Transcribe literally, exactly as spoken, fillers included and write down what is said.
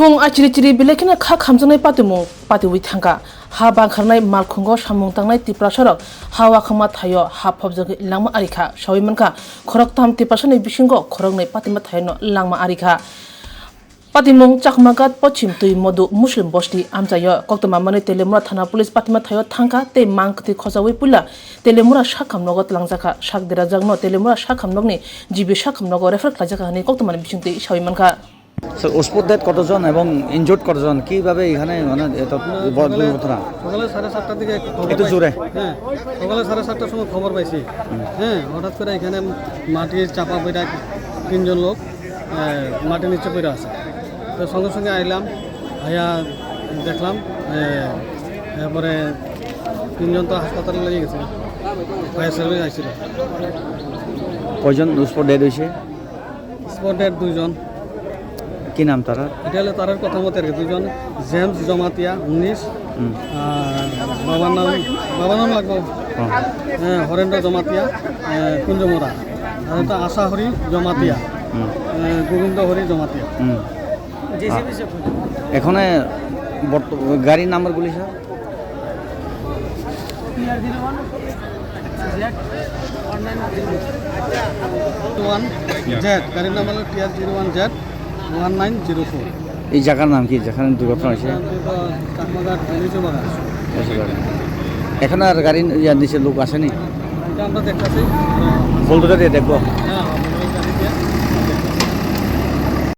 Mung achiri chiri belai kheno kha khamjaknai patimung patiwi thangkha. Ha bangkharnai malkhungo samung tangnai Tiprasarok ha wakhama thaio ha phobjagwi langma arikha. Sawi mankha, khoroktham Tiprasani bisingo khoroknwi patima thaiono langma arikha. Patimung Chakmagat Pochim Twi Modu Muslim Bosti amchaio koktwma manwi Telemura Thana Police patima thaio thangkha tei mang kwthwi khojaui puila Telemura sakham nogo twlangjakha. Sak derajakno Telemura sakham nokni G B sakham nogo refer khlaijakha hwnwi koktwmani bisingtwi sawi mankha. Sir, উসপোর ডেথ কতজন এবং ইনজুর্ড কতজন? কিভাবে এখানে মানে এটা না, ব-, সকালে, দুর্ঘটনা? সকালে সাড়ে সাতটার দিকে খবর একটু পাই। জোরে। হ্যাঁ, সকালে সাড়ে সাতটার সময় খবর পাইছি। হুম। হ্যাঁ, হঠাৎ করে এখানে মাটির চাপা পড়ে তিনজন লোক, এ, মাটির নিচে পড়ে আছে। তো সঙ্গে সঙ্গে আইলাম, আইয়া দেখলাম, এ, এরপরে তিনজন তো হাসপাতালে নিয়ে গেছে, ফায়ার সার্ভিস আইছিল। কয়জন উসপোর ডেড হয়েছে? স্পটেড দুইজন। কি নাম তারা? এটা হলো তারার কথা মতে আর কি, দুইজন। জেমস জমাতিয়া, উনিশ। হুম। আর বাবার নাম, বাবার নাম লাগবো। হ্যাঁ। হ্যাঁ, হরেন্দ্র জমাতিয়া, এ, কুঞ্জমোড়া। আর একটা আশা হরি জমাতিয়া, হুম। এ, গোবিন্দ হরি জমাতিয়া। হুম। এখানে বর্ত-, গাড়ির নাম্বারগুলি, স্যার? ওয়ান জেড, গাড়ির নাম হলো T R zero one Z one nine zero four. এই জায়গার নাম কি, যেখানে দুর্ঘটনা হয়েছে? চাকমাঘাট লিচু বাগান। লিচু বাগান। এখন আর গাড়ি ইয়ার নিচে লোক আসেনি? এটা আমরা দেখতেছি। বুলডোজার দিয়ে দেখবো।